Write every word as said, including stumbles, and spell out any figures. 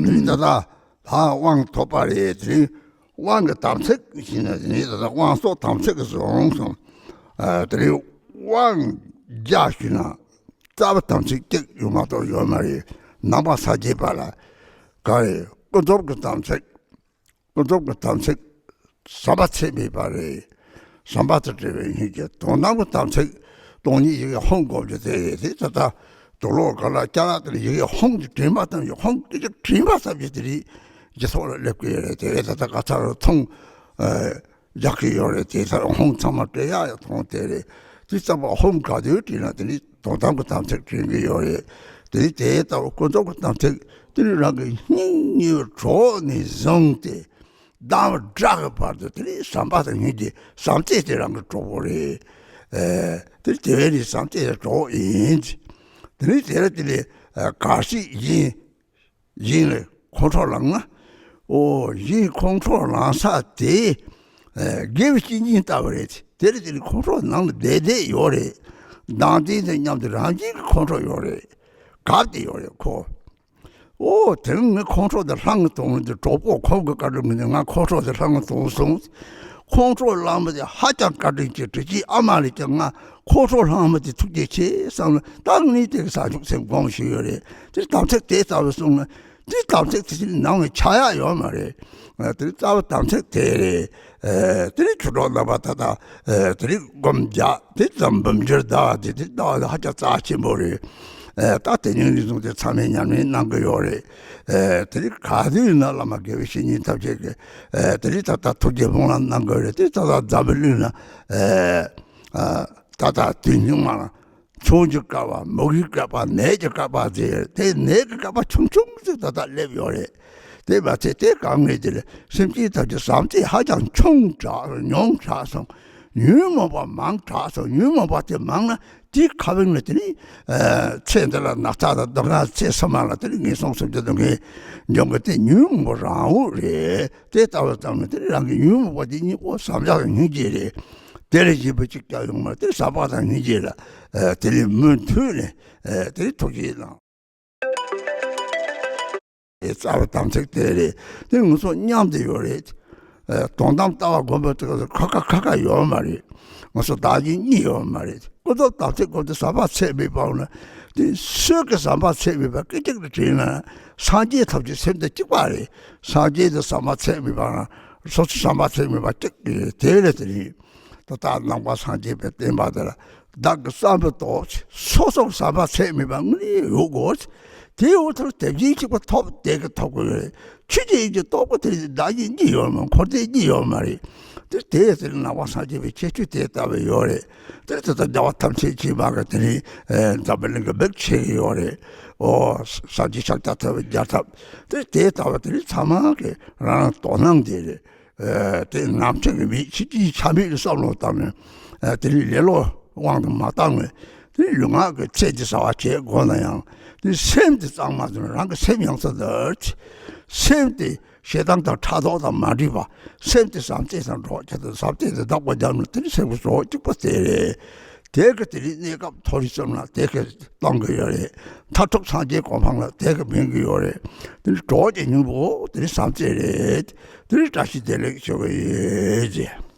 དེ་རིང་ད་ལྟ་ལྷ་དབང་ཐོབ་པ་རེད། དེ་རིང་དབང་གི་དམ་ཚིག་ཞེས་ན། དེ་རིང་ད་ལྟ་དབང་སོགས་དམ་ཚིག་གི་བཟུང་སོང་། ཨ། དེ་རིང་དབང་བརྒྱ་ཞུས་ན་རྩ་བ་དམ་ཚིག་གཅིག་ཡོད་མ་གཏོགས་ཡོད་མ་རེད། ནང་པ་སངས་རྒྱས་པ་ལ་ག་རེ། ཀུན་རྫོབ་ཀྱི་དམ་ཚིག་ཀུན་རྫོབ་ཀྱི་དམ་ཚིག་ཟམ་པ་ཆད་མེད་པ་རེད། ཟམ་པ་དང་བྲལ་བའི་སྙིང་རྗེ། དོན་དམ་གྱི་དམ་ཚིག་སྟོང་ཉིད་ཡི་གེ་ཧཱུྃ་སྒོམ་རྒྱུ་དེ་རེད། དེ་ད་ལྟ་དུག་ལོག་ག་ལ་སྐྱ་ལ་དེར་ཡི་གེ་ཧཱུྃ་དེ་དྲན་པ་ཙམ་གྱིས། ཧཱུྃ་སྐད་ཅིག་དྲན་པ་ཙམ་གྱིས་དེ་རིང་རྗེས་ཐོག་ལ་སླེབས་ཀྱི་ཡོད་རེད། དེ་རེད། ད་ལྟ་ག་ཚར་མཐོང་རྒྱག་གི་ཡོད་རེད། དེ་ཚར་ཧཱུྃ་ཚང་མ་སྤྲད་ཡག་ཡག་མཐོང་། དེ་རེད། དེ་ཙམ་པ་ཧཱུྃ་ག་དུས་དྲན་ན་དེ་ནི་དོན་དམ་གྱི་དམ་ཚིག་དྲན་གྱི་ཡོད་རེད། དེ་ནི་དེ་ལྟ་བུ་ཀུན་རྫོབ་ཀྱི་དམ་ཚིག་དེ་ནི་རང་གི་སྙིང་ཉེ་བའི་གྲོགས་ནས་བཟུང་སྟེ་ཟླ་བ་དགྲ་གི་བར་དུ་དེ་ནི་ཟམ་པ་དང་སྙིང་རྗེ། ཟམ་གཅོད་དེ་རང་གི་གྲོགས་པོ་རེད། ཨེ། དེ་དེ་བས་ནི་ཟམ་གཅོད་དེ་གྲོགས་ཡིན། དེ་ནི་དེ་ལ་དེ་ནི་གལ་སྲིད་ཡིན། ཡིན་ལ་ཁོང་ཁྲོ་ལངས་ན། ཨོ། ཡིན། ཁོང་ཁྲོ་ལངས་ས་དེ། ཨེ། དགེ་བའི་བཤེས་གཉེན་ལྟ་བུ་རེད། དེ་རེད། དེ་ནི་ཁོང་ཁྲོ་ནང་ལ་བསྡད་བསྡད་ཡོད་རེད། ནང་བསྟན་དང་མཉམ་དུ་རང་བཞིན་གྱི་ཁོང་ཁྲོ་ཡོད་རེད། གབ་སྟེ་ཡོད་རེད་ཁོ། ཨོ། དེ་རིང་ངས་ཁོང་ཁྲོ་དེ་ལྷང་ངེ་གཏོང་རྒྱུ་དེ། གྲོགས་པོ་ཁོང་གི་བཀའ་དྲིན་གྱིས་ནི་ང་ཁོང་ཁྲོ་དེ་ལྷང་ངེ་གཏོང་སོང་། ཁོང་ཁྲོ་ལངས་པ་དེ་ཧ་ཅང་བཀའ་དྲིན་ཆེ། དྲིན་ཆེ། ཨ་མ་ལས་ཀྱང་ང་ཁོང་ཁྲོ་ལངས་པ་དེ་ཐུགས་རྗེ་ཆེ་བསམ་ལ། ད་ངས་དེ་གི་ས་ཕྱོགས་སེམས་སྒོམ་ཞུས་ཡོད་རེད། དེ་དམ་ཚིག་དེ་ལྟ་བུ་སོང་ན། དེ་དམ་ཚིག་དེ་ནང་ནས་ཆག་ཡག་ཡོད་མ་རེད། ཨ། དེ་རྩ་བ་དམ་ཚིག་དེ་རེད། ཨ། དེ་རིང་ཆོས་གྲོགས་རྣམ་པ་ད་ལྟ། ཨ། དེ་རིང་སྒོམ་རྒྱག་དེ་ཙམ་འབུམ་འགྱུར་ཟླ་བ་དེ། དེ་ཟླ་བ་དེ་ཧ་ཅང་རྩ་ཆེན་པོ་རེད། ཨ། ད་དེ་ཉིན་ནས་བཟུང་སྟེ་ཚང་མས་ཉམས་ལེན་གནང་གི་ཡོད་རེད། ཨ། དེ་རིང་ག་དུས་ཡིན་ན་བླ་མ་དགེ་བའི་བཤེས་གཉེན་ཐམས་ཅད་ཀྱིས། ཨ། དེ་རིང་ད་ལྟ་ཐུགས་རྗེ་སྨོན་ལམ་གནང་གི་ཡོད་རེད། དེ་ད་ལྟ་འཛམ་བུ་གླིང་ན། ཨ། ཨ། ད་ལྟ་དུས་སྙིགས་མ་ལ། ཆུང་གི་བསྐལ་པ། མུ་གེའི་བསྐལ་པ། ནད་ཀྱི་བསྐལ་པ་ཟེར། དེ་ནད་ཀྱི་བསྐལ་པ་ཆུང་ཆུང་ཅིག་ད་ལྟ་སླེབས་ཡོད་རེད། དེ་མ་ཚད་དེ་གང་ངེས་དེ་ལ་སེམས་ཅན་ཐམས་ཅད་ཟམ་གཅོད་ཧ་ཅང་ཆུང་དྲགས་སོང་། ཉུང་དྲགས་སོང་། ཉོན་མོངས་པ་མང་དྲགས་སོང་། ཉོན་མོངས་པ་དེ་མང་ན་དེའི་ཁ་དབང་ལ་དེ་ནི། ཨ། ཚེ་འདི་ལ་ན་ཚ་དང་སྡུག་བསྔལ། ཚེ་སོ་མ་ལ་དེ་ནི་ངན་སོང་གསུམ་གྱི་སྡུག་བསྔལ་འབྱུང་གི། དེ་ཉོན་མོངས་པ་རང་འོག་རེད། དེ་ལྟ་བུ་ཙམ་ལ་དེ་ནི་རང་གི་ཉོན་མོངས་པ་དེ་ཉིད་ཨོ་ཟམ་གཅོད་དང་སྙིང་རྗེ་རེད། དེ་ལས་གཞན་པ་གཅིག་ཀྱང་ཡོང་མ་རེད། དེ་ཟམ་པ་དང་སྙིང་རྗེ་ལ། ཨ། དེ་ལས་མུ་མཐུད་ནས། ཨ། དེ་ཐུགས་རྗེ་གནང་། ཨེ། རྩ་བའི་དམ་ཚིག་དེ་རེད། དེ་ང་ཚོ་མཉམ་དུ་ཡོད་རེད། ཨ། དོན་དམ་ལྟ་བ་སྒོམ་པ་དེ་ཁ་ཁ་ཁ་ཁ་ཡོད་མ་རེད། ང་ཚོ་བདག་གཞན་གཉིས་ཡོད་མ་རེད། ཀུན་རྫོབ་དམ་ཚིག་སྒོམ་དེ་ཟམ་པ་ཆད་མེད་པ་ན། དེ་སུས་ཀྱང་ཟམ་པ་ཆད་མེད་པ་སྐད་ཅིག་ཏུ་དྲན་ན། སངས་རྒྱས་ཐམས་ཅད་སེམས་དང་གཅིག་པ་རེད། སངས་རྒྱས་དེ་ཟམ་པ་ཆད་མེད་པ་ན། སོ་སོ་ཟམ་པ་ཆད་མེད་པ་གཅིག་རེད། དེ་ལས་དེ་རིང་ད་ལྟ་ནང་པ་སངས་རྒྱས་པའི་བསྟན་པ་དེ་ལ་བདག་གི་བསམ་པའི་ཐོག་སོ་སོར་ཟམ་པ་ཆད་མེད་པ་དངོས་གནས་ཡོད་དགོས། དེའི་འོག་ཏུ་དེ་བཞིན་གཤེགས་པ་ཐོབ། དེ་གི་ཐོབ་དགོས་རེད། ཆོས་ཅན་གྱི་རྟོགས་པ་དེ་བདག་གཞན་གཉིས་ཡོད་མ། འཁོར་འདས་གཉིས་ཡོད་མ་རེད། དེ་དེ་དེ་ནང་པ་སངས་རྒྱས་པའི་ཁྱད་ཆོས་དེ་ལྟ་བུ་ཡོད་རེད། དེ་ད་ལྟ་རྒྱལ་བ་ཐམས་ཅད་མཁྱེན་པ་གི་དེ་རིང་འཛམ་བུ་གླིང་གི་མིག་ཕྱེ་གི་ཡོད་རེད། ཨོ། སངས་རྒྱས་ཤཱཀྱ་ཐུབ་པའི་རྒྱལ་ཐབས་དེ་དེ་ལྟ་བུ་དེ་རིང་ཚང་མ་གི་རང་རང་དོ་སྣང་དེ་རེད། ཨ། དེ་ནམ་འཆི་གི་མེད། ཕྱི་དཀྱིལ་ཆ་མེད་ལ་བསམ་བློ་བཏང་ནས། ཨ། དེ་ནི་ལེ་ལོ་དབང་དུ་མ་བཏང་བས། དེ་ནི་ལུས་ངག་གི་ཚེ་འདི་ཟ་བར་བྱེད་དགོས་ན་ཡང་། དེ་སེམས་དེ་གཙང་མ་བཟོས་ནས་རང་གི་སེམས་ཡང་དག་ཏུ། སེམས་དེ་ཞེ་སྡང་དང་ཕྲག་དོག་དང་མ་འདྲེས་པ། སེམས་དེ་ཟམ་གཅོད་དང་གྲོགས་བྱེད་དང་། ཟམ་གཅོད་དེ་བདག་པོ་རྒྱབ་ན་དེ་ནི་སེམས་ཀྱི་གྲོགས་གཅིག་པ་དེ་རེད། དེ་གི་དེ་ནི་གནས་སྐབས་མཐོ་རིས་ཙམ་ལ་དེ་གི་གཏོང་གི་ཡོད་རེད། མཐར་ཐུག་སངས་རྒྱས་གོ་འཕང་ལ་དེ་གི་འཕེན་གི་ཡོད་རེད། དེ་ནི་གྲོགས་ཀྱི་སྙིང་པོ་དེ་ནི་ཟམ་གཅོད་རེད། དེ་ནི་བཀྲ་ཤིས་བདེ་ལེགས་ཞུ་གི་ཡོད་ཅེས།